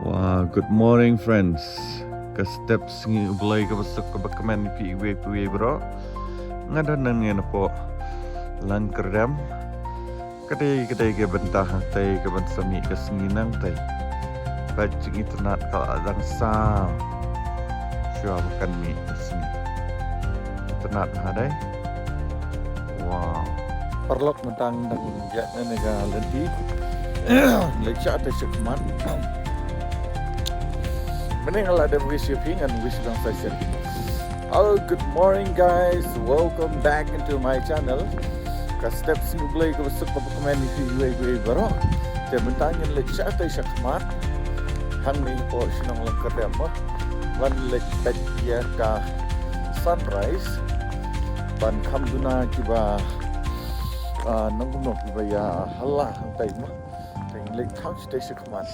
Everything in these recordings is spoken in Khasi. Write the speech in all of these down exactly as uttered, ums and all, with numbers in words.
Wow, good morning, friends. Ka step sngi U Blei kaba suk kaba kmen ïa phi iwei pa iwei baroh. Nga don hangne napoh Langkyrdem. Ka dei, ka dei ka bynta hangtei kaban sa mih ka sngi nangtei. Bad jingitynnad ka la dang saw shuwa ba kan mih ka sngi. Itynnad ha dei. Wow. Paralok, mynta ngan dang ïaid na ka lynti. Leit shah tei sha khmat. Mynne nga la dep wish ïa phi, ngan wish dang sa shisien. Hello, good morning, guys. Welcome back into my channel. Ka step sngi U Blei kaba suk kaba kmen ïa phi iwei pa iwei baroh. Te mynta ngin leit shah tei sha khmat hangne hapoh shnong Langkyrdem mo, ban leit peit ïa ka sunrise, ban kham duna kiba, ah, nongkumno kiba ïa hala hangtei mo. Te ngin leit kham shatei sha khmat.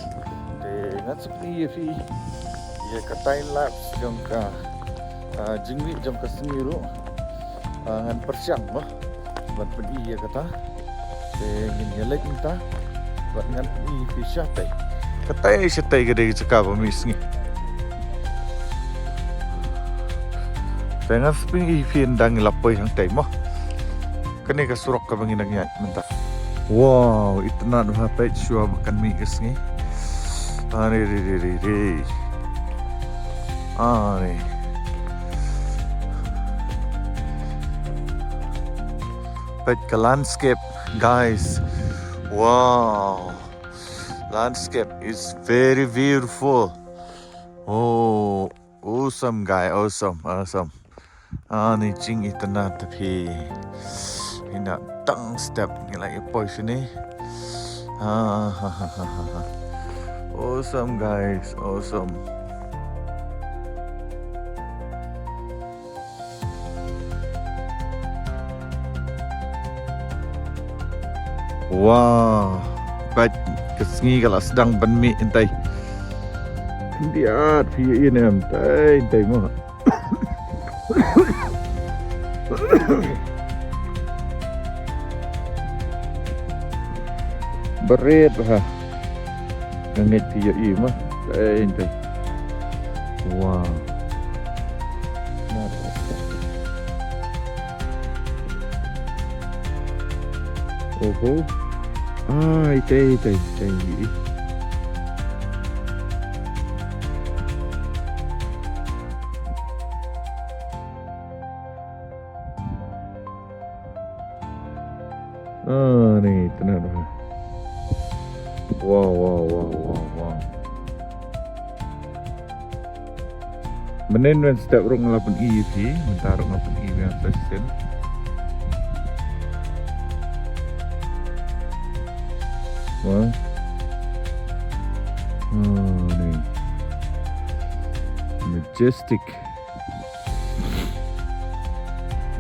Te ngan sa pyni ïa phi ïa ka time lapse jong ka, ah, jingmih jong ka sngi ruh. Ah, ngan pyrshang mo ban pyni ïa kata. Te ngin ïa leit mynta bad ngan pyni ïa phi shatei. Katei shatei ka dei ka jaka ba mih sngi. Te ngan sa pyni ïa phi ynda ngi la poi hangtei mo. Kane ka surok kaba ngi dang ïaid mynta. Wow, itynnad bha, peit shuwa ba kan mih ka sngi. Are, re, re, re, re. Are. Peit ka landscape, guys. Wow. Landscape is very beautiful. Oh, awesome, guy. Awesome, awesome. Ani jingitynnad te phi. Ina tang step ngi la ïa poi shane. Ah, ha, ha, ha, ha, ha. Awesome, guys. Awesome. Wow. Peit ka sngi ka la sdang ban mih hangtei. Khyndiat phi ïa i ne em, hangtei, hangtei mo. Barit bha. Nga ngeit phi ïohi mo. Hangtei, hangtei. Wow. Oho. Ah, hangtei, hangtei, hangtei. Ah, ni, itynnad bha. Wow, wow, wow, wow, wow. Mynnin mynstep ruh nga la pyni ïa phi, mynta ruh nga pyni ïa phi sa shisien. Wow. Ah, ni. Majestic.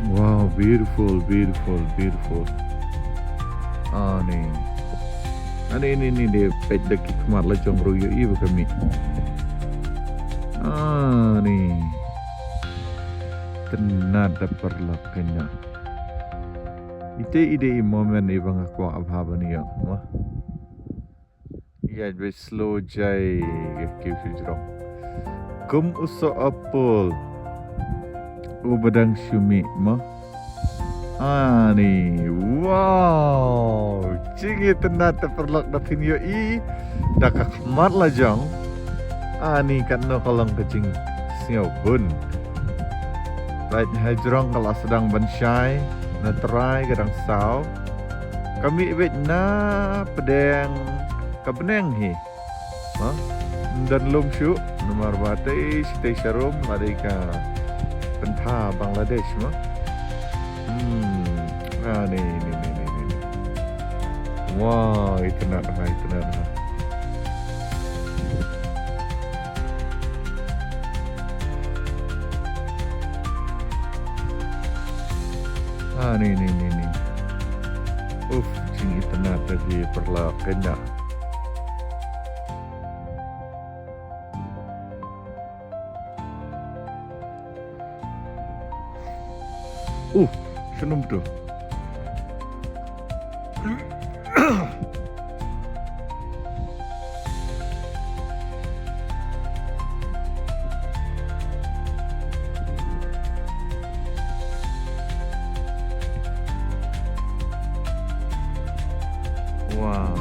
Wow, beautiful, beautiful, beautiful. Ani. Ani, ni, ni, ni, peit da ki khmat la jong ruh ïohi ba ka mih. Ani. Itynnad da paralok kane. Ite i dei i moment iba nga kwah bha ban ïoh. Wah. Ïa, bit slow jai, ka kiew shu jrong. Kum u soh apple uba dang shu mih mo. Ani, wow. Jingitynnad te paralok da phin ïohi da ka khmat la jong. Ani, katno ka long ka jingsngewhun. Peit, ha jrong ka la sdang ban shai, na trai ka dang saw. Ka mih beit na pdeng ka bneng hi. Ha? Ym don lum shuh, namar ba tei shi tei sharum, la dei ka pynthah Bangladesh mo. Hmm. Ah, ni, ni, ni. Wow, itynnad ha, itynnad ha. Ah, ni, ni, ni, ni. Uf, jingitynnad te phi paralok kane. Uh, shnum tu. Wow.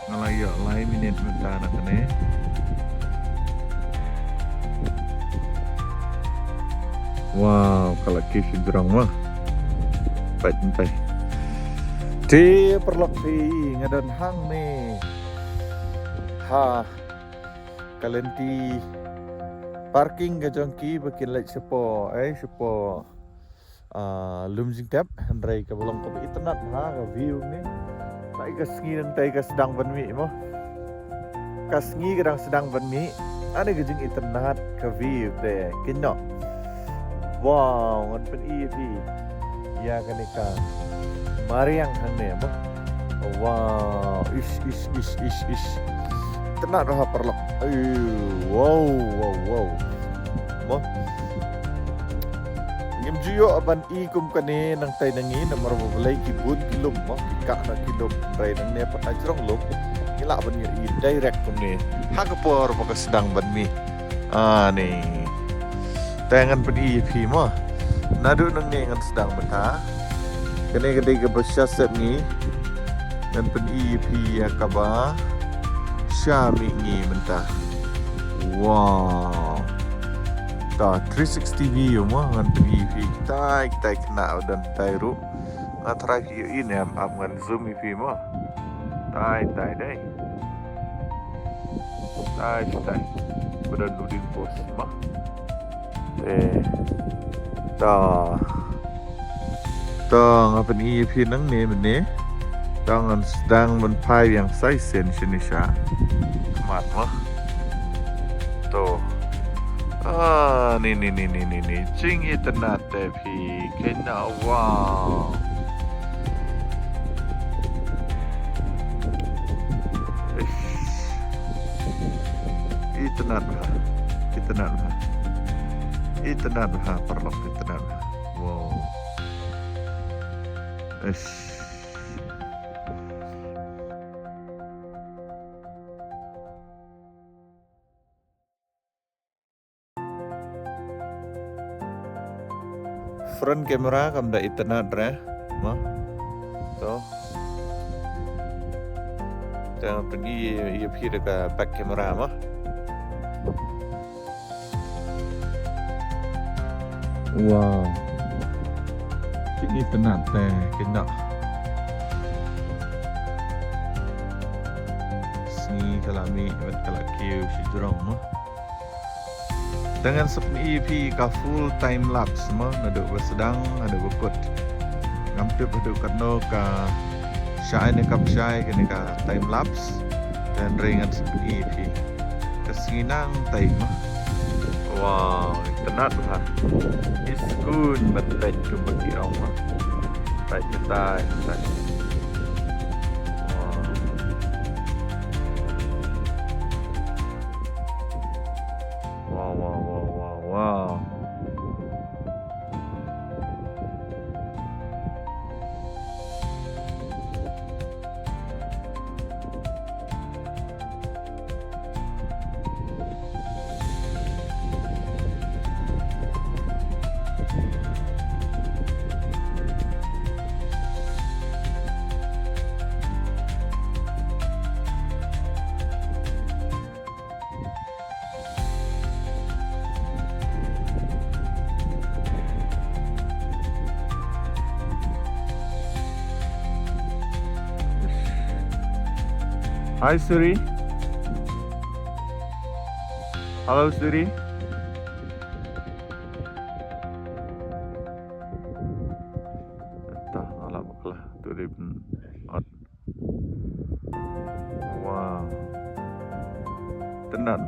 Nga la ïoh lai minit mynta na kane. Wow, ka la kiew shajrong ma. Peit mynta. Te paralok phi, nga don hangne ha ka lynti parking ka jong ki ba kin leit shapoh, eh, shapoh, ah, Lumjingtep, hynrei kaba long kaba itynnad ha ka view ne. Ka sngi nangta ka sdang ban mih mo. Ka sngi ka dang sdang ban mih. Ani ka jingitynnad ka view te, kynnoh. Wow, ngan pyni ïa phi ïa kane ka mariang hangne mo. Wow, ish, ish, ish, ish, ish. Itynnad bha paralok. Aiyo, wow, wow, wow. Mo. Ngim ju ïoh ban i kum kane nangtai nangi namar ba balei ki bun ki lum mo, ki kah na ki lum, hynrei nangne pat na jrong lum. Ngi lah ban ïoh i direct kumne ha ka por ba ka sdang ban mih. Ani. Te ngan pyni ïa phi mo. Naduh nangne ngan sdang mynta. Kane ka dei kaba sha sepngi. Ngan pyni ïa phi ïa kaba sha mihngi mynta. Wow. Ta three sixty view mo, ngan pyni ïa phi kitai kitai khynnah ba don tai ruh. Nga tharai phi ïohi ne em, ap ngan zoom ïa phi mo. Tai tai dei. Tai tai. Ba don u ding post mo. Eh. Ta. Ta, nga pyni ïa phi nangne mynne. Ta, ngan sdang ban phai biang sa shisien shane sha khmat mo. To. Ah, ni ni ni ni ni ni. Jingitynnad te phi, kynnoh, wow. Ish. Itynnad bha. Itynnad bha. Itynnad bha, paralok, itynnad bha. Wow. Ish. Front camera kam da itynnad re mo. To. Te ngan pyni ïa phi da ka back camera mo. Wow. Kine itynnad te, kine. Sngi ka la mih bad ka la kiew shajrong mo. Te ngan sa pyni ïa phi ka full time lapse mo, naduh ba sdang haduh ba kut. Ngam tip haduh katno ka shai ne kam shai kane ka time lapse. Te hynrei ngan sa pyni ïa phi. Ka sngi nangtai mo. Wow, itynnad bha. Iskun ban peit kumba ki ong mo. Peit katai, katai. Wow. Wow, wow, wow, wow, wow. Hi, Suri. Hello, Suri. Tah, alah, bakla. Tu dia pun. Wow. Tenat.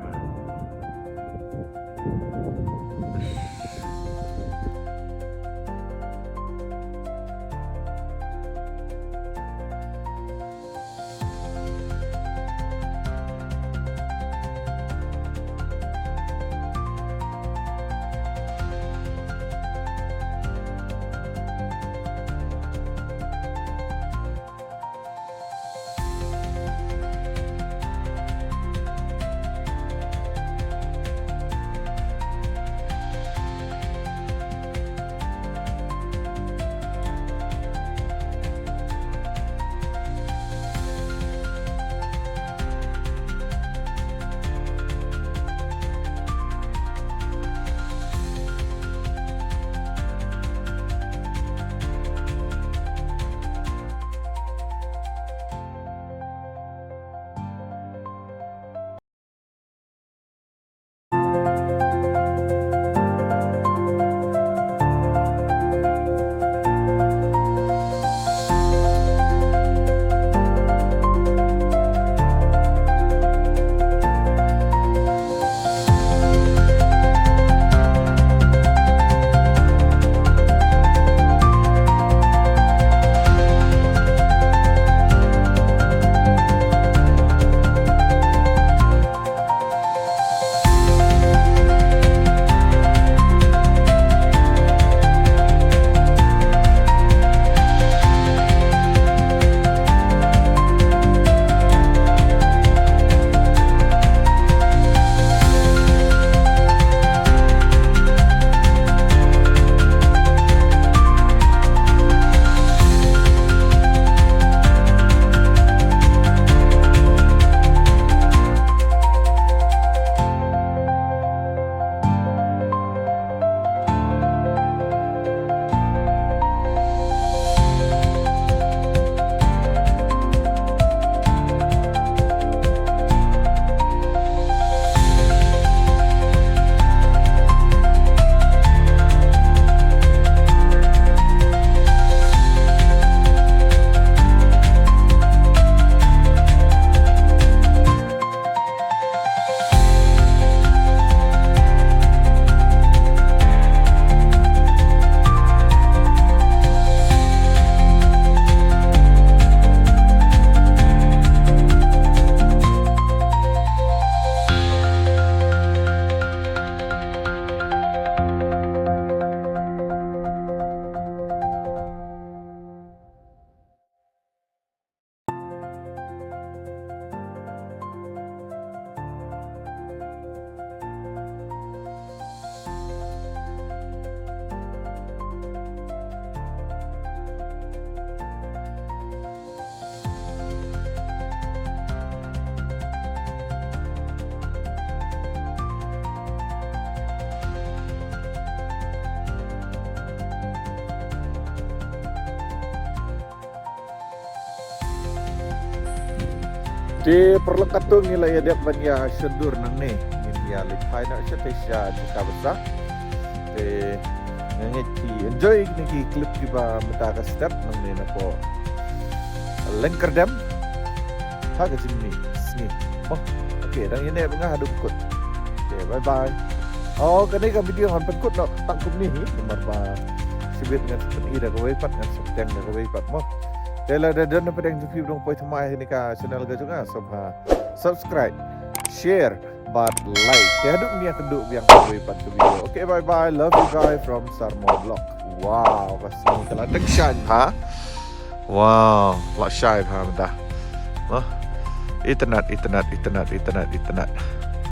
Te paralok katto ngi la ïa dep ban ïa shon dur nangne. Ngin ïa leit phai noh shatei sha jaka basa. Te nga ngeit phi enjoy kine ki clip kiba mynta ka step nangne napoh Lengkyrdem. Ha ka jingmih sngi. Oh, okay, dang ïa ne ba nga haduh kut. Okay, bye bye. Oh, kane ka video ngan pynkut noh tang kumne hi, namar ba shibit ngan sa pyni da kawei pat, ngan sa pdiang da kawei pat mo. Te lada don na pdeng jong phi ba dang poi thymmai ha kane ka channel ka jong nga, sngewbha subscribe, share bad like. Te haduh mynta kan duh biang kawei pat ka video. Okay, bye bye. Love you guys from Sarmo Vlog. Wow, ka sngi ka la dang shine bha. Wow, la shine bha mynta. Mo. Itynnad, itynnad, itynnad, itynnad, itynnad.